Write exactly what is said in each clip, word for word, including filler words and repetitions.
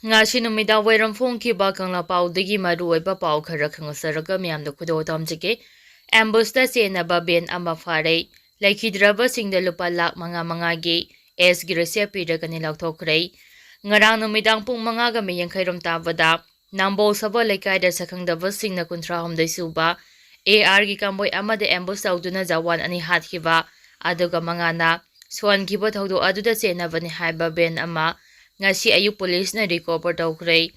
ꯉꯁꯤ ꯅꯨꯃꯤꯗꯥꯡ ꯋꯥꯏꯔꯝ ꯐꯣꯡꯈꯤꯕ ꯀꯪꯂꯥ ꯄꯥꯎꯗꯒꯤ ꯃꯔꯨꯑꯣꯏꯕ ꯄꯥꯎ ꯈꯔ ꯈꯪꯍꯟꯖꯔꯒ ꯃꯤꯌꯥꯝꯗ ꯈꯨꯗꯣꯜ ꯇꯝꯖꯒꯦ꯫ ꯑꯦꯝꯕꯨꯁꯇ ꯆꯦꯟꯅꯕ ꯚꯦꯟ ꯑꯃ ꯐꯥꯔꯦ꯫ ꯂꯩꯈꯤꯗ꯭ꯔꯕꯁꯤꯡꯗ ꯂꯨꯄꯥ ꯂꯥꯈ ꯃꯉꯥ ꯃꯉꯥꯒꯤ ꯑꯦꯁ ꯒ꯭ꯔꯦꯁꯤꯌꯥ ꯄꯤꯔꯒꯅꯤ ꯂꯧꯊꯣꯛꯈ꯭ꯔꯦ꯫ ꯉꯔꯥꯡ ꯅꯨꯃꯤꯗꯥꯡ ꯄꯨꯡ ꯃꯉꯥꯒ ꯃꯤꯅꯤꯠ ꯌꯥꯡꯈꯩꯔꯣꯝ ꯇꯥꯕꯗ ꯅꯝꯕꯣꯜ ꯁꯕ ꯂꯩꯀꯥꯏꯗ ꯁꯛꯈꯪꯗꯕꯁꯤꯡꯅ ꯀꯨꯟꯊ꯭ꯔꯥꯍꯨꯝꯗꯣꯏ ꯁꯨꯕ ꯑꯦ ꯑꯥꯔꯒꯤ ꯀꯥꯡꯕꯣꯏ ꯑꯃꯗ ꯑꯦꯝꯕꯨꯁ ꯇꯧꯗꯨꯅ ꯖꯋꯥꯟ ꯑꯅꯤ ꯍꯥꯠꯈꯤꯕ, ꯑꯗꯨꯒ ꯃꯉꯥꯅ ꯁꯣꯟꯈꯤꯕ ꯊꯧꯗꯣꯛ ꯑꯗꯨꯗ ꯆꯦꯟꯅꯕꯅꯤ ꯍꯥꯏꯕ ꯚꯦꯟ ꯑꯃ ꯉꯁꯤ ꯑꯌꯨꯛ ꯄꯨꯂꯤꯁꯅ ꯔꯤꯀꯣꯚꯔ ꯇꯧꯈ꯭ꯔꯦ꯫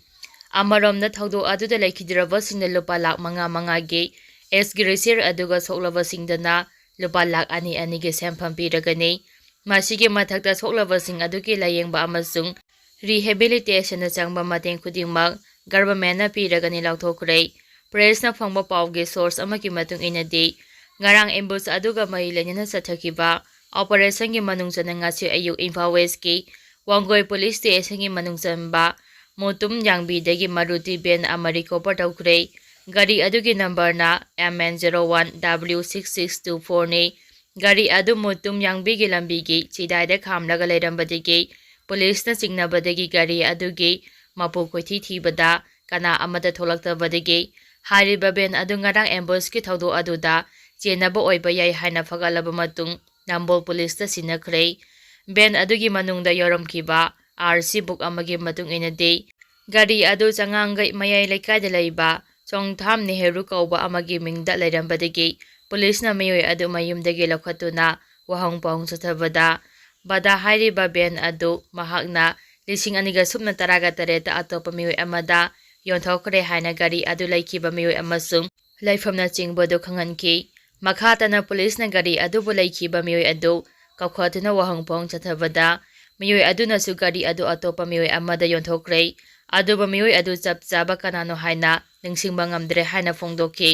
ꯑꯃꯔꯣꯝꯗ ꯊꯧꯗꯣꯛ ꯑꯗꯨꯗ ꯂꯩꯈꯤꯗ꯭ꯔꯕꯁꯤꯡꯅ ꯂꯨꯄꯥ ꯂꯥꯈ ꯃꯉꯥ ꯃꯉꯥꯒꯤ ꯑꯦꯁ ꯒ꯭ꯔꯦꯁꯤꯌꯔ ꯑꯗꯨꯒ ꯁꯣꯛꯂꯕꯁꯤꯡꯗꯅ ꯂꯨꯄꯥ ꯂꯥꯈ ꯑꯅꯤ ꯑꯅꯤꯒꯤ ꯁꯦꯟꯐꯝ ꯄꯤꯔꯒꯅꯤ꯫ ꯃꯁꯤꯒꯤ ꯃꯊꯛꯇ ꯁꯣꯛꯂꯕꯁꯤꯡ ꯑꯗꯨꯒꯤ ꯂꯥꯌꯦꯡꯕ ꯑꯃꯁꯨꯡ ꯔꯤꯍꯦꯕꯤꯂꯤꯇꯦꯁꯟꯗ ꯆꯪꯕ ꯃꯇꯦꯡ ꯈꯨꯗꯤꯡꯃꯛ ꯒꯚꯔꯟꯃꯦꯟꯠꯅ ꯄꯤꯔꯒꯅꯤ ꯂꯧꯊꯣꯛꯈ꯭ꯔꯦ꯫ ꯄ꯭ꯔꯦꯁꯅ ꯐꯪꯕ ꯄꯥꯎꯒꯤ ꯁꯣꯔꯁ ꯑꯃꯒꯤ ꯃꯇꯨꯡ ꯏꯟꯅꯗꯤ, ꯉꯔꯥꯡ ꯑꯦꯝꯕꯨꯁ ꯑꯗꯨꯒ ꯃꯔꯤ ꯂꯩꯅꯅ ꯆꯠꯊꯈꯤꯕ ꯑꯣꯄꯔꯦꯁꯟꯒꯤ ꯃꯅꯨꯡ ꯆꯟꯅ ꯉꯁꯤ ꯑꯌꯨꯛ ꯏꯝꯐꯥꯜ ꯋꯦꯁꯀꯤ ꯋꯥꯡꯒꯣꯏ ꯄꯨꯂꯤꯁ ꯁ꯭ꯇꯦꯁꯟꯒꯤ ꯃꯅꯨꯡ ꯆꯟꯕ ꯃꯨꯇꯨꯝ ꯌꯥꯡꯕꯤꯗꯒꯤ ꯃꯔꯨꯇꯤ ꯚꯦꯟ ꯑꯃ ꯔꯤꯀꯣꯚꯔ ꯇꯧꯈ꯭ꯔꯦ꯫ ꯒꯥꯔꯤ ꯑꯗꯨꯒꯤ ꯅꯝꯕꯔꯅ M N zero one W six six two ꯐꯣꯔꯅꯤ꯫ ꯒꯥꯔꯤ ꯑꯗꯨ ꯃꯨꯇꯨꯝ ꯌꯥꯡꯕꯤꯒꯤ ꯂꯝꯕꯤꯒꯤ ꯆꯤꯗꯥꯏꯗ ꯈꯥꯝꯂꯒ ꯂꯩꯔꯝꯕꯗꯒꯤ ꯄꯨꯂꯤꯁꯅ ꯆꯤꯡꯅꯕꯗꯒꯤ ꯒꯥꯔꯤ ꯑꯗꯨꯒꯤ ꯃꯄꯨ ꯀꯣꯏꯊꯤ ꯊꯤꯕꯗ ꯀꯅꯥ ꯑꯃꯠꯇ ꯊꯣꯛꯂꯛꯇꯕꯗꯒꯤ ꯍꯥꯏꯔꯤꯕ ꯚꯦꯟ ꯑꯗꯨ ꯉꯔꯥꯡ ꯑꯦꯝꯕꯨꯁꯀꯤ ꯊꯧꯗꯣꯛ ꯑꯗꯨꯗ ꯆꯦꯟꯅꯕ ꯑꯣꯏꯕ ꯌꯥꯏ ꯍꯥꯏꯅ ꯐꯒꯠꯂꯕ ꯃꯇꯨꯡ ꯅꯝꯕꯣꯜ ꯄꯨꯂꯤꯁꯇ ꯁꯤꯟꯅꯈ꯭ꯔꯦ꯫ ꯚꯦꯟ ꯑꯗꯨꯒꯤ ꯃꯅꯨꯡꯗ ꯌꯥꯎꯔꯝꯈꯤꯕ ꯑꯥꯔ ꯁꯤ ꯕꯨꯛ ꯑꯃꯒꯤ ꯃꯇꯨꯡ ꯏꯟꯅꯗꯤ, ꯒꯥꯔꯤ ꯑꯗꯨ ꯆꯉꯥꯡꯒꯩ ꯃꯌꯥꯏ ꯂꯩꯀꯥꯏꯗ ꯂꯩꯕ ꯆꯣꯡꯊꯥꯝ ꯅꯦꯍꯔꯨ ꯀꯧꯕ ꯑꯃꯒꯤ ꯃꯤꯡꯗ ꯂꯩꯔꯝꯕꯗꯒꯤ ꯄꯨꯂꯤꯁꯅ ꯃꯤꯑꯣꯏ ꯑꯗꯨ ꯃꯌꯨꯝꯗꯒꯤ ꯂꯧꯈꯠꯇꯨꯅ ꯋꯥꯍꯪ ꯄꯥꯎꯍꯪ ꯆꯠꯊꯕꯗ, ꯕꯗꯥ ꯍꯥꯏꯔꯤꯕ ꯚꯦꯟ ꯑꯗꯨ ꯃꯍꯥꯛꯅ ꯂꯤꯁꯤꯡ ꯑꯅꯤꯒ ꯁꯨꯞꯅ ꯇꯔꯥꯒ ꯇꯔꯦꯠꯇ ꯑꯇꯣꯞꯄ ꯃꯤꯑꯣꯏ ꯑꯃꯗ ꯌꯣꯟꯊꯣꯛꯈ꯭ꯔꯦ ꯍꯥꯏꯅ ꯒꯥꯔꯤ ꯑꯗꯨ ꯂꯩꯈꯤꯕ ꯃꯤꯑꯣꯏ ꯑꯃꯁꯨꯡ ꯂꯩꯐꯝꯅꯆꯤꯡꯕꯗꯨ ꯈꯪꯍꯟꯈꯤ꯫ ꯃꯈꯥ ꯇꯥꯅ ꯄꯨꯂꯤꯁꯅ ꯒꯥꯔꯤ ꯑꯗꯨꯕꯨ ꯂꯩꯈꯤꯕ ꯃꯤꯑꯣꯏ ꯑꯗꯨ ꯀꯧꯈꯠꯇꯨꯅ ꯋꯥꯍꯪ ꯄꯥꯎꯍꯪ ꯆꯠꯊꯕꯗ, ꯃꯤꯑꯣꯏ ꯑꯗꯨꯅꯁꯨ ꯒꯥꯔꯤ ꯑꯗꯨ ꯑꯇꯣꯞꯄ ꯃꯤꯑꯣꯏ ꯑꯃꯗ ꯌꯣꯟꯊꯣꯛꯈ꯭ꯔꯦ꯫ ꯑꯗꯨꯕꯨ ꯃꯤꯑꯣꯏ ꯑꯗꯨ ꯆꯞ ꯆꯥꯕ ꯀꯅꯥꯅꯣ ꯍꯥꯏꯅ ꯅꯤꯡꯁꯤꯡꯕ ꯉꯝꯗ꯭ꯔꯦ ꯍꯥꯏꯅ ꯐꯣꯡꯗꯣꯛꯈꯤ꯫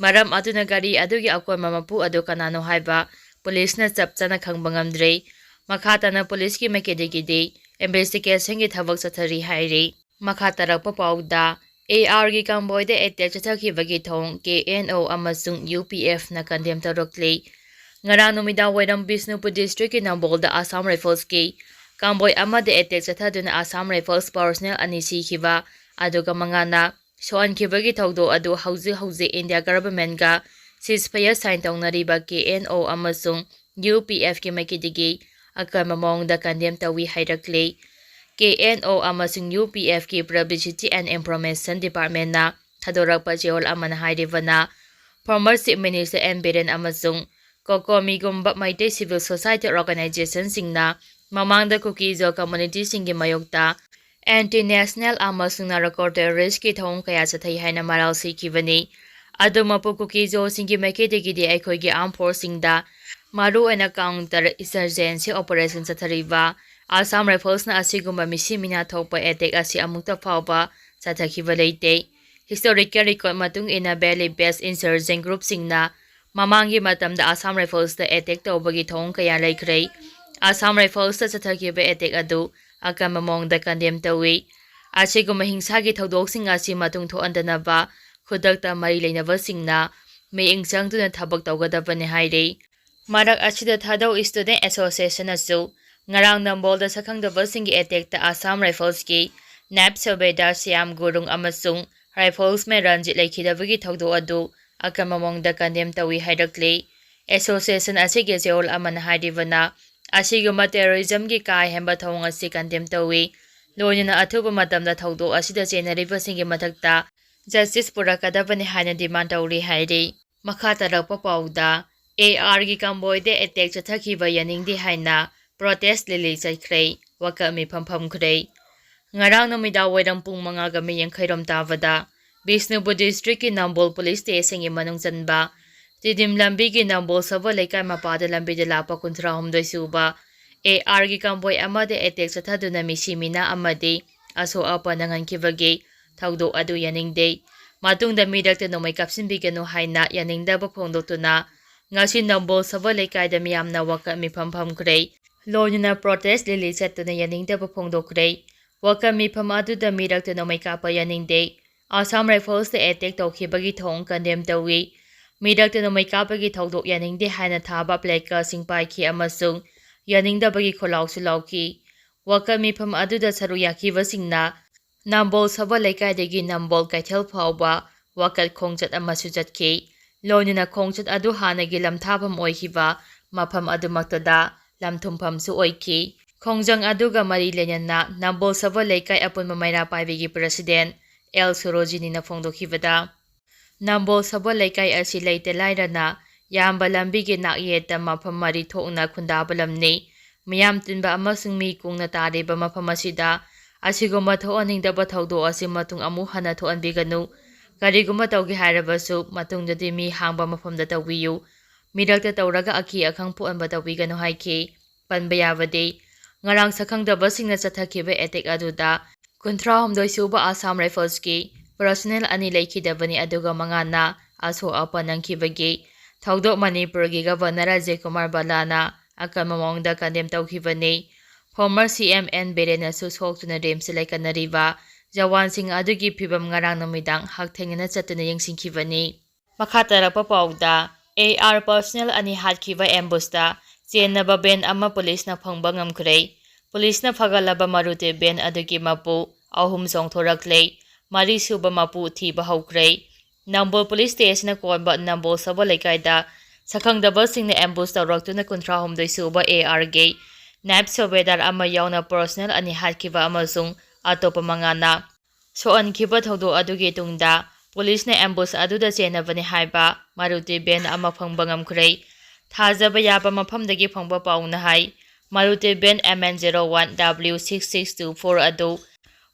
ꯃꯔꯝ ꯑꯗꯨꯅ ꯒꯥꯔꯤ ꯑꯗꯨꯒꯤ ꯑꯀꯣꯟꯕ ꯃꯄꯨ ꯑꯗꯨ ꯀꯅꯥꯅꯣ ꯍꯥꯏꯕ ꯄꯨꯂꯤꯁꯅ ꯆꯞ ꯆꯥꯅ ꯈꯪꯕ ꯉꯝꯗ꯭ꯔꯦ꯫ ꯃꯈꯥ ꯇꯥꯅ ꯄꯨꯂꯤꯁꯀꯤ ꯃꯥꯏꯀꯩꯗꯒꯤꯗꯤ ꯏꯟꯚꯦꯁꯇꯤꯒꯦꯁꯟꯒꯤ ꯊꯕꯛ ꯆꯠꯊꯔꯤ ꯍꯥꯏꯔꯤ꯫ ꯃꯈꯥ ꯇꯥꯔꯛꯄ ꯄꯥꯎꯗ, ꯑꯦ ꯑꯥꯔꯒꯤ ꯀꯥꯡꯕꯣꯏꯗ ꯑꯦꯇꯦꯛ ꯆꯠꯊꯈꯤꯕꯒꯤ ꯊꯧꯑꯣꯡ ꯀꯦ ꯑꯦꯟ ꯑꯣ ꯑꯃꯁꯨꯡ ꯌꯨ ꯄꯤ ꯑꯦꯐꯅ ꯀꯟꯗꯦꯝ ꯇꯧꯔꯛꯂꯤ꯫ ꯉꯔꯥꯡ ꯅꯨꯃꯤꯗꯥꯡ ꯋꯥꯏꯔꯝ ꯕꯤꯁꯅꯨꯄꯨꯔ ꯗꯤꯁꯇ꯭ꯔꯤꯛꯀꯤ ꯅꯝꯕꯣꯜꯗ ꯑꯁꯥꯝ ꯔꯥꯏꯐꯜꯁꯀꯤ ꯀꯥꯝꯕꯣꯏ ꯑꯃꯗ ꯑꯦꯇꯦꯛ ꯆꯠꯊꯗꯨꯅ ꯑꯁꯥꯝ ꯔꯥꯏꯐꯜꯁ ꯄꯔꯁꯅꯦꯜ ꯑꯅꯤ ꯁꯤꯈꯤꯕ, ꯑꯗꯨꯒ ꯃꯉꯥꯅ ꯁꯣꯛꯍꯟꯈꯤꯕꯒꯤ ꯊꯧꯗꯣꯛ ꯑꯗꯨ ꯍꯧꯖꯤꯛ ꯍꯧꯖꯤꯛ ꯏꯟꯗꯤꯌꯥ ꯒꯚꯔꯟꯃꯦꯟꯠꯒ ꯁꯤꯖꯐꯌꯔ ꯁꯥꯏꯟ ꯇꯧꯅꯔꯤꯕ ꯀꯦ ꯑꯦꯟ ꯑꯣ ꯑꯃꯁꯨꯡ ꯌꯨ ꯄꯤ ꯑꯦꯐꯀꯤ ꯃꯥꯏꯀꯩꯗꯒꯤ ꯑꯀꯟꯕ ꯃꯑꯣꯡꯗ ꯀꯟꯗꯦꯝ ꯇꯧꯏ ꯍꯥꯏꯔꯛꯂꯤ꯫ ꯀꯦ ꯑꯦꯟ ꯑꯣ ꯑꯃꯁꯨꯡ ꯌꯨ ꯄꯤ ꯑꯦꯐꯀꯤ ꯄꯕ꯭ꯂꯤꯁꯤꯇꯤ ꯑꯦꯟ ꯏꯟꯐꯣꯔꯃꯦꯁꯟ ꯗꯤꯄꯥꯔꯠꯃꯦꯟꯠꯅ ꯊꯥꯗꯣꯔꯛꯄ ꯆꯦꯔꯣꯜ ꯑꯃꯅ ꯍꯥꯏꯔꯤꯕꯅ, former chief minister N Biren ꯑꯃꯁꯨꯡ ꯀꯣꯀꯣꯃꯤꯒꯨꯝꯕ ꯃꯩꯇꯩ ꯁꯤꯚꯤꯜ ꯁꯣꯁꯥꯏꯇꯤ ꯑꯣꯔꯒꯅꯥꯏꯖꯦꯁꯟꯁꯤꯡꯅ ꯃꯃꯥꯡꯗ ꯀꯨꯀꯤꯖꯣ ꯀꯝꯃꯨꯅꯤꯇꯤꯁꯤꯡꯒꯤ ꯃꯥꯌꯣꯛꯇ ꯑꯦꯟꯇꯤ ꯅꯦꯁꯅꯦꯜ ꯑꯃꯁꯨꯡ ꯅꯥꯔꯀꯣ ꯇꯦꯔꯣꯔꯤꯁ꯭ꯠꯀꯤ ꯊꯧꯑꯣꯡ ꯀꯌꯥ ꯆꯠꯊꯩ ꯍꯥꯏꯅ ꯃꯔꯥꯜ ꯁꯤꯈꯤꯕꯅꯤ꯫ ꯑꯗꯨꯃꯛꯄꯨ ꯀꯨꯀꯤꯖꯣꯁꯤꯡꯒꯤ ꯃꯥꯏꯀꯩꯗꯒꯤꯗꯤ ꯑꯩꯈꯣꯏꯒꯤ ꯑꯥꯔꯝ ꯐꯣꯔꯁꯁꯤꯡꯗ ꯃꯔꯨꯑꯣꯏꯅ ꯀꯥꯎꯟꯇꯔ ꯏꯟꯁꯔꯖꯦꯟꯁꯤ ꯑꯣꯄꯔꯦꯁꯟ ꯆꯠꯊꯔꯤꯕ ꯑꯁꯥꯝ ꯔꯥꯏꯐꯜꯁꯅ ꯑꯁꯤꯒꯨꯝꯕ ꯃꯤꯁꯤ ꯃꯤꯅꯥ ꯊꯣꯛꯄ ꯑꯦꯇꯦꯛ ꯑꯁꯤ ꯑꯃꯨꯛꯇ ꯐꯥꯎꯕ ꯆꯠꯊꯈꯤꯕ ꯂꯩꯇꯦ꯫ ꯍꯤꯁꯇꯣꯔꯤꯀꯦꯜ ꯔꯦꯀꯣꯔꯗ ꯃꯇꯨꯡ ꯏꯟꯅ ꯚꯦꯂꯤ ꯕꯦꯁ ꯏꯟꯁꯔꯖꯦꯟ ꯒ꯭ꯔꯨꯞꯁꯤꯡꯅ ꯃꯃꯥꯡꯒꯤ ꯃꯇꯝꯗ ꯑꯁꯥꯝ ꯔꯥꯏꯐꯜꯁꯇ ꯑꯦꯇꯦꯛ ꯇꯧꯕꯒꯤ ꯊꯧꯑꯣꯡ ꯀꯌꯥ ꯂꯩꯈ꯭ꯔꯦ꯫ ꯑꯁꯥꯝ ꯔꯥꯏꯐꯜꯁꯇ ꯆꯠꯊꯈꯤꯕ ꯑꯦꯇꯦꯛ ꯑꯗꯨ ꯑꯀꯟꯕ ꯃꯑꯣꯡꯗ ꯀꯟꯗꯦꯝ ꯇꯧꯏ꯫ ꯑꯁꯤꯒꯨꯝꯕ ꯍꯤꯡꯁꯥꯒꯤ ꯊꯧꯗꯣꯛꯁꯤꯡ ꯑꯁꯤ ꯃꯇꯨꯡ ꯊꯣꯛꯍꯟꯗꯅꯕ ꯈꯨꯗꯛꯇ ꯃꯔꯤ ꯂꯩꯅꯕꯁꯤꯡꯅ ꯃꯤꯠꯌꯦꯡ ꯆꯪꯗꯨꯅ ꯊꯕꯛ ꯇꯧꯒꯗꯕꯅꯤ ꯍꯥꯏꯔꯤ꯫ ꯃꯔꯛ ꯑꯁꯤꯗ ꯊꯥꯗꯧ ꯁ꯭ꯇꯨꯗꯦꯟꯠ ꯑꯦꯁꯣꯁꯤꯌꯦꯁꯟꯅꯁꯨ ꯉꯔꯥꯡ ꯅꯝꯕꯣꯜꯗ ꯁꯛꯈꯪꯗꯕꯁꯤꯡꯒꯤ ꯑꯦꯇꯦꯛꯇ ꯑꯁꯥꯝ ꯔꯥꯏꯐꯜꯁꯀꯤ ꯅꯥꯏꯕ ꯁꯨꯕꯦꯗꯥꯔ ꯁ꯭ꯌꯥꯝ ꯒꯨꯔꯨꯡ ꯑꯃꯁꯨꯡ ꯔꯥꯏꯐꯜꯁꯃꯦꯟ ꯔꯟꯖꯤꯠ ꯂꯩꯈꯤꯗꯕꯒꯤ ꯊꯧꯗꯣꯛ ꯑꯗꯨ ꯑꯀꯟꯕ ꯃꯑꯣꯡꯗ ꯀꯟꯗꯦꯝ ꯇꯧꯏ ꯍꯥꯏꯔꯛꯂꯤ꯫ ꯑꯦꯁꯣꯁꯤꯌꯦꯁꯟ ꯑꯁꯤꯒꯤ ꯆꯦꯔꯣꯜ ꯑꯃꯅ ꯍꯥꯏꯔꯤꯕꯅ, ꯑꯁꯤꯒꯨꯝꯕ ꯇꯦꯔꯣꯔꯤꯖꯝꯒꯤ ꯀꯥ ꯍꯦꯟꯕ ꯊꯧꯑꯣꯡ ꯑꯁꯤ ꯀꯟꯗꯦꯝ ꯇꯧꯏ꯫ ꯂꯣꯏꯅꯅ ꯑꯊꯨꯕ ꯃꯇꯝꯗ ꯊꯧꯗꯣꯛ ꯑꯁꯤꯗ ꯆꯦꯟꯅꯔꯤꯕꯁꯤꯡꯒꯤ ꯃꯊꯛꯇ ꯖꯁꯇꯤꯁ ꯄꯨꯔꯛꯀꯗꯕꯅꯤ ꯍꯥꯏꯅ ꯗꯤꯃꯥꯟ ꯇꯧꯔꯤ ꯍꯥꯏꯔꯤ꯫ ꯃꯈꯥ ꯇꯥꯔꯛꯄ ꯄꯥꯎꯗ, ꯑꯦ ꯑꯥꯔꯒꯤ ꯀꯝꯕꯣꯏꯗ ꯑꯦꯇꯦꯛ ꯆꯠꯊꯈꯤꯕ ꯌꯥꯅꯤꯡꯗꯦ ꯍꯥꯏꯅ ꯄ꯭ꯔꯣꯇꯦꯁ ꯔꯦꯂꯤ ꯆꯠꯈ꯭ꯔꯦ, ꯋꯥꯀꯠ ꯃꯤꯐꯝ ꯐꯝꯈ꯭ꯔꯦ꯫ ꯉꯔꯥꯡ ꯅꯨꯃꯤꯗꯥꯡ ꯋꯥꯏꯔꯝ ꯄꯨꯡ ꯃꯉꯥꯒ ꯃꯤꯅꯤꯠ ꯌꯥꯡꯈꯩꯔꯣꯝ ꯇꯥꯕꯗ ꯕꯤꯁꯅꯨꯄꯨꯔ ꯗꯤꯁꯇ꯭ꯔꯤꯛꯀꯤ ꯅꯝꯕꯣꯜ ꯄꯨꯂꯤꯁ ꯁ꯭ꯇꯦꯁꯟꯒꯤ ꯃꯅꯨꯡ ꯆꯟꯕ ꯇꯤꯗꯤꯝ ꯂꯝꯕꯤꯒꯤ ꯅꯝꯕꯣꯜ ꯁꯕ ꯂꯩꯀꯥꯏ ꯃꯄꯥꯗ ꯂꯝꯕꯤꯗ ꯂꯥꯛꯄ ꯀꯨꯟꯊ꯭ꯔꯥꯍꯨꯝꯗꯣꯏ ꯁꯨꯕ ꯑꯦ ꯑꯥꯔꯒꯤ ꯀꯝꯕꯣꯏ ꯑꯃꯗ ꯑꯦꯇꯦꯛ ꯆꯠꯊꯗꯨꯅ ꯃꯤꯁꯤ ꯃꯤꯅꯥ ꯑꯃꯗꯤ ꯑꯁꯣꯛ ꯑꯄꯟ ꯅꯪꯍꯟꯈꯤꯕꯒꯤ ꯊꯧꯗꯣꯛ ꯑꯗꯨ ꯌꯥꯅꯤꯡꯗꯦ꯫ ꯃꯇꯨꯡꯗ ꯃꯤꯔꯛꯇ ꯅꯣꯡꯃꯩ ꯀꯥꯞꯁꯤꯟꯕꯤꯒꯅꯨ ꯍꯥꯏꯅ ꯌꯥꯅꯤꯡꯗꯕ ꯐꯣꯡꯗꯣꯛꯇꯨꯅ ꯉꯁꯤ ꯅꯝꯕꯣꯜ ꯁꯕ ꯂꯩꯀꯥꯏꯗ ꯃꯤꯌꯥꯝꯅ ꯋꯥꯀꯠ ꯃꯤꯐꯝ ꯐꯝꯈ꯭ꯔꯦ꯫ ꯂꯣꯏꯅꯅ ꯄ꯭ꯔꯣꯇꯦꯁ ꯔꯦꯂꯤ ꯆꯠꯇꯨꯅ ꯌꯥꯅꯤꯡꯗꯕ ꯐꯣꯡꯗꯣꯛꯈ꯭ꯔꯦ꯫ ꯋꯥꯀꯠ ꯃꯤꯐꯝ ꯑꯗꯨꯗ ꯃꯤꯔꯛꯇ ꯅꯣꯡꯃꯩ ꯀꯥꯞꯄ ꯌꯥꯅꯤꯡꯗꯦ꯫ ꯑꯁꯥꯝ ꯔꯥꯏꯐꯜꯁꯇ ꯑꯦꯇꯦꯛ ꯇꯧꯈꯤꯕꯒꯤ ꯊꯧꯑꯣꯡ ꯀꯟꯗꯦꯝ ꯇꯧꯏ꯫ ꯃꯤꯔꯛꯇ ꯅꯣꯡꯃꯩ ꯀꯥꯞꯄꯒꯤ ꯊꯧꯗꯣꯛ ꯌꯥꯅꯤꯡꯗꯦ ꯍꯥꯏꯅ ꯊꯥꯕ ꯄ꯭ꯂꯦꯀꯥꯔꯗꯁꯤꯡ ꯄꯥꯏꯈꯤ ꯑꯃꯁꯨꯡ ꯌꯥꯅꯤꯡꯗꯕꯒꯤ ꯈꯣꯜꯂꯥꯎꯁꯨ ꯂꯥꯎꯈꯤ꯫ ꯋꯥꯀꯠ ꯃꯤꯐꯝ ꯑꯗꯨꯗ ꯁꯔꯨꯛ ꯌꯥꯈꯤꯕꯁꯤꯡꯅ ꯅꯝꯕꯣꯜ ꯁꯕ ꯂꯩꯀꯥꯏꯗꯒꯤ ꯅꯝꯕꯣꯜ ꯀꯩꯊꯦꯜ ꯐꯥꯎꯕ ꯋꯥꯀꯠ ꯈꯣꯡꯆꯠ ꯑꯃꯁꯨ ꯆꯠꯈꯤ꯫ ꯂꯣꯏꯅꯅ ꯈꯣꯡꯆꯠ ꯑꯗꯨ ꯍꯥꯟꯅꯒꯤ ꯂꯝꯊꯥꯐꯝ ꯑꯣꯏꯈꯤꯕ ꯃꯐꯝ ꯑꯗꯨꯃꯛꯇꯗ ꯂꯝꯊꯨꯝꯐꯝꯁꯨ ꯑꯣꯏꯈꯤ꯫ ꯈꯣꯡꯖꯪ ꯑꯗꯨꯒ ꯃꯔꯤ ꯂꯩꯅꯅ ꯅꯝꯕꯣꯜ ꯁꯕ ꯂꯩꯀꯥꯏ ꯑꯄꯨꯟꯕ ꯃꯩꯔꯥ ꯄꯥꯏꯕꯤꯒꯤ ꯄ꯭ꯔꯁꯤꯗꯦꯟ ꯑꯦꯜ ꯁꯣꯔꯣꯖꯤꯅꯤꯅ ꯐꯣꯡꯗꯣꯛꯈꯤꯕꯗ, ꯅꯝꯕꯣꯜ ꯁꯕ ꯂꯩꯀꯥꯏ ꯑꯁꯤ ꯂꯩꯇ ꯂꯥꯏꯔꯅ ꯌꯥꯝꯕ ꯂꯝꯕꯤꯒꯤ ꯅꯥꯛꯌꯦꯠꯇ ꯃꯐꯝ ꯃꯔꯤ ꯊꯣꯛꯅ ꯈꯨꯟꯗꯥꯕ ꯂꯝꯅꯤ꯫ ꯃꯤꯌꯥꯝ ꯇꯤꯟꯕ ꯑꯃꯁꯨꯡ ꯃꯤ ꯀꯨꯡꯅ ꯇꯥꯔꯤꯕ ꯃꯐꯝ ꯑꯁꯤꯗ ꯑꯁꯤꯒꯨꯝꯕ ꯊꯣꯛꯍꯟꯅꯤꯡꯗꯕ ꯊꯧꯗꯣꯛ ꯑꯁꯤ ꯃꯇꯨꯡ ꯑꯃꯨꯛ ꯍꯟꯅ ꯊꯣꯛꯍꯟꯕꯤꯒꯅꯨ꯫ ꯀꯔꯤꯒꯨꯝꯕ ꯇꯧꯒꯦ ꯍꯥꯏꯔꯕꯁꯨ ꯃꯇꯨꯡꯗꯗꯤ ꯃꯤ ꯍꯥꯡꯕ ꯃꯐꯝꯗ ꯇꯧꯕꯤꯌꯨ꯫ ꯃꯤꯔꯛꯇ ꯇꯧꯔꯒ ꯑꯀꯤ ꯑꯈꯪ ꯄꯣꯛꯍꯟꯕ ꯇꯧꯕꯤꯒꯅꯨ ꯍꯥꯏꯈꯤ꯫ ꯄꯟꯕ ꯌꯥꯕꯗꯤ, ꯉꯔꯥꯡ ꯁꯛꯈꯪꯗꯕꯁꯤꯡꯅ ꯆꯠꯊꯈꯤꯕ ꯑꯦꯇꯦꯛ ꯑꯗꯨꯗ ꯀꯨꯟꯊ꯭ꯔꯥ ꯍꯨꯝꯗꯣꯏ ꯁꯨꯕ ꯑꯁꯥꯝ ꯔꯥꯏꯐꯜꯁꯀꯤ ꯄꯔꯁꯣꯅꯦꯜ ꯑꯅꯤ ꯂꯩꯈꯤꯗꯕꯅꯤ, ꯑꯗꯨꯒ ꯃꯉꯥꯅ ꯑꯁꯣꯛ ꯑꯄꯟ ꯅꯪꯈꯤꯕꯒꯤ ꯊꯧꯗꯣꯛ ꯃꯅꯤꯄꯨꯔꯒꯤ ꯒꯕꯔꯅꯔ ꯑꯖꯌ ꯀꯨꯃꯥꯔ ꯕꯂꯥꯅ ꯑꯀꯟꯕ ꯃꯑꯣꯡꯗ ꯀꯟꯗꯦꯝ ꯇꯧꯈꯤꯕꯅꯤ꯫ ꯐꯣꯔꯃꯔ ꯁꯤ ꯑꯦꯝ ꯑꯦꯟ ꯕꯤꯔꯦꯟꯅꯁꯨ ꯁꯣꯛꯇꯨꯅ ꯔꯤꯝꯁꯇ ꯂꯩꯀꯠꯅꯔꯤꯕ ꯖꯋꯥꯟꯁꯤꯡ ꯑꯗꯨꯒꯤ ꯐꯤꯕꯝ ꯉꯔꯥꯡ ꯅꯨꯃꯤꯗꯥꯡ ꯍꯛꯊꯦꯡꯅꯅ ꯆꯠꯇꯨꯅ ꯌꯦꯡꯁꯤꯟꯈꯤꯕꯅꯤ꯫ ꯃꯈꯥ ꯇꯥꯔꯛꯄ ꯄꯥꯎꯗ, ꯑꯦ ꯑꯥꯔ ꯄꯔꯁꯣꯅꯦꯜ ꯑꯅꯤ ꯍꯥꯠꯈꯤꯕ ꯑꯦꯝꯕꯨꯁꯇ ꯆꯦꯟꯅꯕ ꯚꯦꯟ ꯑꯃ ꯄꯨꯂꯤꯁꯅ ꯐꯪꯕ ꯉꯝꯈ꯭ꯔꯦ꯫ ꯄꯨꯂꯤꯁꯅ ꯐꯒꯠꯂꯕ ꯃꯔꯨꯇꯤ ꯚꯦꯟ ꯑꯗꯨꯒꯤ ꯃꯄꯨ ꯑꯍꯨꯝ ꯆꯣꯡꯊꯣꯔꯛꯂꯦ꯫ ꯃꯔꯤꯁꯨꯕ ꯃꯄꯨ ꯊꯤꯕ ꯍꯧꯈ꯭ꯔꯦ꯫ ꯅꯝꯕꯣꯜ ꯄꯨꯂꯤꯁ ꯁ꯭ꯇꯦꯁꯟꯅ ꯀꯣꯟꯕ ꯅꯝꯕꯣꯜ ꯁꯕ ꯂꯩꯀꯥꯏꯗ ꯁꯛꯈꯪꯗꯕꯁꯤꯡꯅ ꯑꯦꯝꯕꯨꯁ ꯇꯧꯔꯛꯇꯨꯅ ꯀꯨꯟꯊ꯭ꯔꯥ ꯍꯨꯝꯗꯣꯏ ꯁꯨꯕ ꯑꯦ ꯑꯥꯔꯒꯤ ꯅꯥꯏꯕ ꯁꯨꯕꯦꯗꯥꯔ ꯑꯃ ꯌꯥꯎꯅ ꯄꯔꯁꯣꯅꯦꯜ ꯑꯅꯤ ꯍꯥꯠꯈꯤꯕ ꯑꯃꯁꯨꯡ ꯑꯇꯣꯞꯄ ꯃꯉꯥꯅ ꯁꯣꯛꯍꯟꯈꯤꯕ ꯊꯧꯗꯣꯛ ꯑꯗꯨꯒꯤ ꯇꯨꯡꯗ ꯄꯨꯂꯤꯁꯅ ꯑꯦꯝꯕꯨꯁ ꯑꯗꯨꯗ ꯆꯦꯟꯅꯕꯅꯤ ꯍꯥꯏꯕ ꯃꯔꯨꯇꯤ ꯚꯦꯟ ꯑꯃ ꯐꯪꯕ ꯉꯝꯈ꯭ꯔꯦ꯫ ꯊꯥꯖꯕ ꯌꯥꯕ ꯃꯐꯝꯗꯒꯤ ꯐꯪꯕ ꯄꯥꯎꯅ ꯍꯥꯏ, Maruti van M N zero one W six six two four ꯑꯗꯨ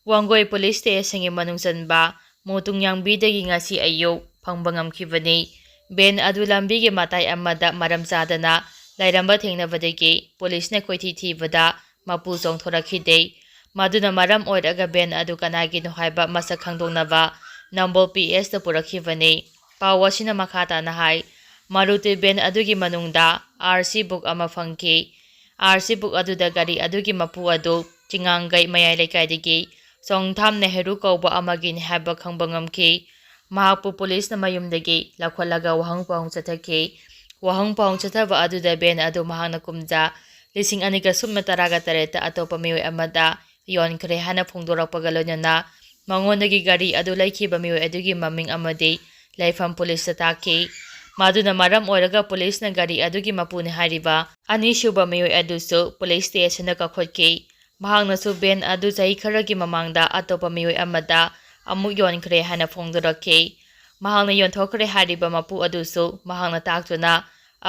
ꯋꯥꯡꯒꯣꯏ ꯄꯨꯂꯤꯁ ꯁ꯭ꯇꯦꯁꯟꯒꯤ ꯃꯅꯨꯡ ꯆꯟꯕ ꯃꯣꯇꯨꯡꯌꯥꯡꯕꯤꯗꯒꯤ ꯉꯁꯤ ꯑꯌꯨꯛ ꯐꯪꯕ ꯉꯝꯈꯤꯕꯅꯤ꯫ ꯚꯦꯟ ꯑꯗꯨ ꯂꯝꯕꯤꯒꯤ ꯃꯇꯥꯏ ꯑꯃꯗ ꯃꯔꯝ ꯆꯥꯗꯅ ꯂꯩꯔꯝꯕ ꯊꯦꯡꯅꯕꯗꯒꯤ ꯄꯨꯂꯤꯁꯅ ꯀꯣꯏꯊꯤ ꯊꯤꯕꯗ ꯃꯄꯨ ꯆꯣꯡꯊꯣꯔꯛꯈꯤꯗꯦ꯫ ꯃꯗꯨꯅ ꯃꯔꯝ ꯑꯣꯏꯔꯒ ꯚꯦꯟ ꯑꯗꯨ ꯀꯅꯥꯒꯤꯅꯣ ꯍꯥꯏꯕ ꯃꯁꯛ ꯈꯪꯗꯣꯛꯅꯕ ꯅꯝꯕꯣꯜ ꯄꯤ ꯑꯦꯁꯇ ꯄꯨꯔꯛꯈꯤꯕꯅꯤ꯫ ꯄꯥꯎ ꯑꯁꯤꯅ ꯃꯈꯥ ꯇꯥꯅ ꯍꯥꯏ, ꯃꯔꯨꯇꯤ ꯚꯦꯟ ꯑꯗꯨꯒꯤ ꯃꯅꯨꯡꯗ ꯑꯥꯔ ꯁꯤ ꯕꯨꯛ ꯑꯃ ꯐꯪꯈꯤ꯫ ꯑꯥꯔ ꯁꯤ ꯕꯨꯛ ꯑꯗꯨꯗ ꯒꯥꯔꯤ ꯑꯗꯨꯒꯤ ꯃꯄꯨ ꯑꯗꯨ ꯆꯤꯉꯥꯡꯒꯩ ꯃꯌꯥꯏ ꯂꯩꯀꯥꯏꯗꯒꯤ ꯆꯣꯡꯊꯥꯝ ꯅꯦꯍꯔꯨ ꯀꯧꯕ ꯑꯃꯒꯤꯅꯤ ꯍꯥꯏꯕ ꯈꯪꯕ ꯉꯝꯈꯤ꯫ ꯃꯍꯥꯛꯄꯨ ꯄꯨꯂꯤꯁꯅ ꯃꯌꯨꯝꯗꯒꯤ ꯂꯧꯈꯠꯂꯒ ꯋꯥꯍꯪ ꯄꯥꯎꯍꯪ ꯆꯠꯊꯈꯤ꯫ ꯋꯥꯍꯪ ꯄꯥꯎꯍꯪ ꯆꯠꯊꯕ ꯑꯗꯨꯗ ꯚꯦꯟ ꯑꯗꯨ ꯃꯍꯥꯛꯅ ꯀꯨꯝꯖꯥ ꯂꯤꯁꯤꯡ ꯑꯅꯤꯒ ꯁꯨꯞꯅ ꯇꯔꯥꯒ ꯇꯔꯦꯠꯇ ꯑꯇꯣꯞꯄ ꯃꯤꯑꯣꯏ ꯑꯃꯗ ꯌꯣꯟꯈ꯭ꯔꯦ ꯍꯥꯏꯅ ꯐꯣꯡꯗꯣꯔꯛꯄꯒ ꯂꯣꯏꯅꯅ ꯃꯉꯣꯟꯗꯒꯤ ꯒꯥꯔꯤ ꯑꯗꯨ ꯂꯩꯈꯤꯕ ꯃꯤꯑꯣꯏ ꯑꯗꯨꯒꯤ ꯃꯃꯤꯡ ꯑꯃꯗꯤ ꯂꯩꯐꯝ ꯄꯨꯂꯤꯁꯇ ꯇꯥꯛꯈꯤ꯫ ꯃꯗꯨꯅ ꯃꯔꯝ ꯑꯣꯏꯔꯒ ꯄꯨꯂꯤꯁꯅ ꯒꯥꯔꯤ ꯑꯗꯨꯒꯤ ꯃꯄꯨꯅꯤ ꯍꯥꯏꯔꯤꯕ ꯑꯅꯤꯁꯨꯕ ꯃꯤꯑꯣꯏ ꯑꯗꯨꯁꯨ ꯄꯨꯂꯤꯁ ꯁ꯭ꯇꯦꯁꯟꯗ ꯀꯧꯈꯠꯈꯤ꯫ ꯃꯍꯥꯛꯅꯁꯨ ꯚꯦꯟ ꯑꯗꯨ ꯆꯍꯤ ꯈꯔꯒꯤ ꯃꯃꯥꯡꯗ ꯑꯇꯣꯞꯄ ꯃꯤꯑꯣꯏ ꯑꯃꯗ ꯑꯃꯨꯛ ꯌꯣꯟꯈ꯭ꯔꯦ ꯍꯥꯏꯅ ꯐꯣꯡꯗꯣꯔꯛꯈꯤ꯫ ꯃꯍꯥꯛꯅ ꯌꯣꯟꯊꯣꯛꯈ꯭ꯔꯦ ꯍꯥꯏꯔꯤꯕ ꯃꯄꯨ ꯑꯗꯨꯁꯨ ꯃꯍꯥꯛꯅ ꯇꯥꯛꯇꯨꯅ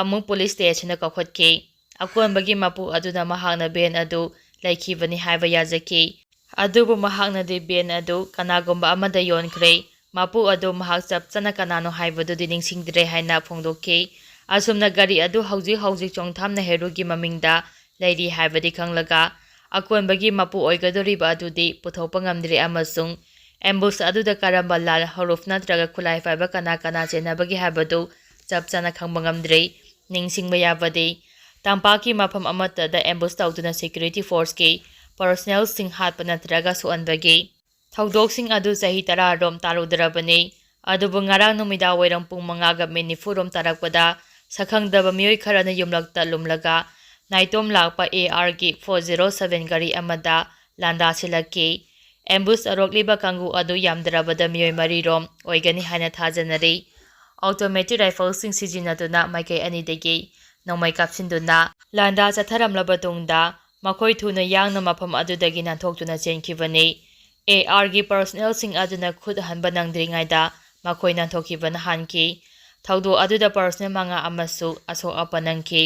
ꯑꯃꯨꯛ ꯄꯨꯂꯤꯁ ꯁ꯭ꯇꯦꯁꯟꯗ ꯀꯧꯈꯠꯈꯤ꯫ ꯑꯀꯣꯟꯕꯒꯤ ꯃꯄꯨ ꯑꯗꯨꯅ ꯃꯍꯥꯛꯅ ꯚꯦꯟ ꯑꯗꯨ ꯂꯩꯈꯤꯕꯅꯤ ꯍꯥꯏꯕ ꯌꯥꯖꯈꯤ꯫ ꯑꯗꯨꯕꯨ ꯃꯍꯥꯛꯅꯗꯤ ꯚꯦꯟ ꯑꯗꯨ ꯀꯅꯥꯒꯨꯝꯕ ꯑꯃꯗ ꯌꯣꯟꯈ꯭ꯔꯦ꯫ ꯃꯄꯨ ꯑꯗꯨ ꯃꯍꯥꯛ ꯆꯞ ꯆꯥꯅ ꯀꯅꯥꯅꯣ ꯍꯥꯏꯕꯗꯨꯗꯤ ꯅꯤꯡꯁꯤꯡꯗ꯭ꯔꯦ ꯍꯥꯏꯅ ꯐꯣꯡꯗꯣꯛꯈꯤ꯫ ꯑꯁꯨꯝꯅ ꯒꯥꯔꯤ ꯑꯗꯨ ꯍꯧꯖꯤꯛ ꯍꯧꯖꯤꯛ ꯆꯣꯡꯊꯥꯝ ꯅꯦꯍꯔꯨꯒꯤ ꯃꯃꯤꯡꯗ ꯂꯩꯔꯤ ꯍꯥꯏꯕꯗꯤ ꯈꯪꯂꯒ ꯑꯀꯣꯟꯕꯒꯤ ꯃꯄꯨ ꯑꯣꯏꯒꯗꯧꯔꯤꯕ ꯑꯗꯨꯗꯤ ꯄꯨꯊꯣꯛꯄ ꯉꯝꯗ꯭ꯔꯦ ꯑꯃꯁꯨꯡ ꯑꯦꯝꯕꯨꯁ ꯑꯗꯨꯗ ꯀꯔꯝꯕ ꯂꯥꯜ ꯍꯧꯔꯨꯐ ꯅꯠꯇ꯭ꯔꯒ ꯈꯨꯠꯂꯥꯏ ꯄꯥꯏꯕ ꯀꯅꯥ ꯀꯅꯥ ꯆꯦꯟꯅꯕꯒꯦ ꯍꯥꯏꯕꯗꯨ ꯆꯞ ꯆꯥꯅ ꯈꯪꯕ ꯉꯝꯗ꯭ꯔꯦ꯫ ꯅꯤꯡꯁꯤꯡꯕ ꯌꯥꯕꯗꯤ, ꯇꯝꯄꯥꯛꯀꯤ ꯃꯐꯝ ꯑꯃꯠꯇꯗ ꯑꯦꯝꯕꯨꯁ ꯇꯧꯗꯨꯅ ꯁꯦꯀ꯭ꯌꯨꯔꯤꯇꯤ ꯐꯣꯔꯁꯀꯤ ꯄꯔꯁꯣꯅꯦꯜꯁꯤꯡ ꯍꯥꯠꯄ ꯅꯠꯇ꯭ꯔꯒ ꯁꯣꯛꯍꯟꯕꯒꯤ ꯊꯧꯗꯣꯛꯁꯤꯡ ꯑꯗꯨ ꯆꯍꯤ ꯇꯔꯥ ꯔꯣꯝ ꯇꯥꯔꯨꯗ꯭ꯔꯕꯅꯤ꯫ ꯑꯗꯨꯕꯨ ꯉꯔꯥꯡ ꯅꯨꯃꯤꯗꯥꯡ ꯋꯥꯏꯔꯝ ꯄꯨꯡ ꯃꯉꯥꯒ ꯃꯤꯅꯤꯠ ꯅꯤꯐꯨ ꯔꯣꯝ ꯇꯥꯔꯛꯄꯗ ꯁꯛꯈꯪꯗꯕ ꯃꯤꯑꯣꯏ ꯈꯔꯅ ꯌꯨꯝꯂꯛꯇ ꯂꯨꯝꯂꯒ ꯅꯥꯏꯇꯣꯝ ꯂꯥꯛꯄ ꯑꯦ ꯑꯥꯔꯒꯤ ꯐꯣꯔ ꯖꯤꯔꯣ ꯁꯚꯦꯟ ꯒꯥꯔꯤ ꯑꯃꯗ ꯂꯥꯟꯗꯥꯁꯤꯜꯂꯛꯈꯤ꯫ ꯑꯦꯝꯕꯨꯁ ꯇꯧꯔꯛꯂꯤꯕ ꯀꯥꯡꯕꯨ ꯑꯗꯨ ꯌꯥꯝꯗ꯭ꯔꯕꯗ ꯃꯤꯑꯣꯏ ꯃꯔꯤ ꯔꯣꯝ ꯑꯣꯏꯒꯅꯤ ꯍꯥꯏꯅ ꯊꯥꯖꯅꯔꯤ꯫ ꯑꯣꯇꯣꯃꯦꯇꯤꯛ ꯔꯥꯏꯐꯜꯁꯤꯡ ꯁꯤꯖꯤꯟꯅꯗꯨꯅ ꯃꯥꯏꯀꯩ ꯑꯅꯤꯗꯒꯤ ꯅꯣꯡꯃꯩ ꯀꯥꯞꯁꯤꯟꯗꯨꯅ ꯂꯥꯟꯗꯥ ꯆꯠꯊꯔꯝꯂꯕ ꯇꯨꯡꯗ ꯃꯈꯣꯏ ꯊꯨꯅ ꯌꯥꯡꯅ ꯃꯐꯝ ꯑꯗꯨꯗꯒꯤ ꯅꯥꯟꯊꯣꯛꯇꯨꯅ ꯆꯦꯟꯈꯤꯕꯅꯤ꯫ ꯑꯦ ꯑꯥꯔꯒꯤ ꯄꯔꯁꯣꯅꯦꯜꯁꯤꯡ ꯑꯗꯨꯅ ꯈꯨꯠ ꯍꯟꯕ ꯅꯪꯗ꯭ꯔꯤꯉꯩꯗ ꯃꯈꯣꯏ ꯅꯥꯟꯊꯣꯛꯈꯤꯕꯅ ꯍꯥꯟꯈꯤ꯫ ꯊꯧꯗꯣꯛ ꯑꯗꯨꯗ ꯄꯔꯁꯣꯅꯦꯜ ꯃꯉꯥ ꯑꯃꯁꯨ ꯑꯁꯣꯛ ꯑꯄꯟ ꯅꯪꯈꯤ꯫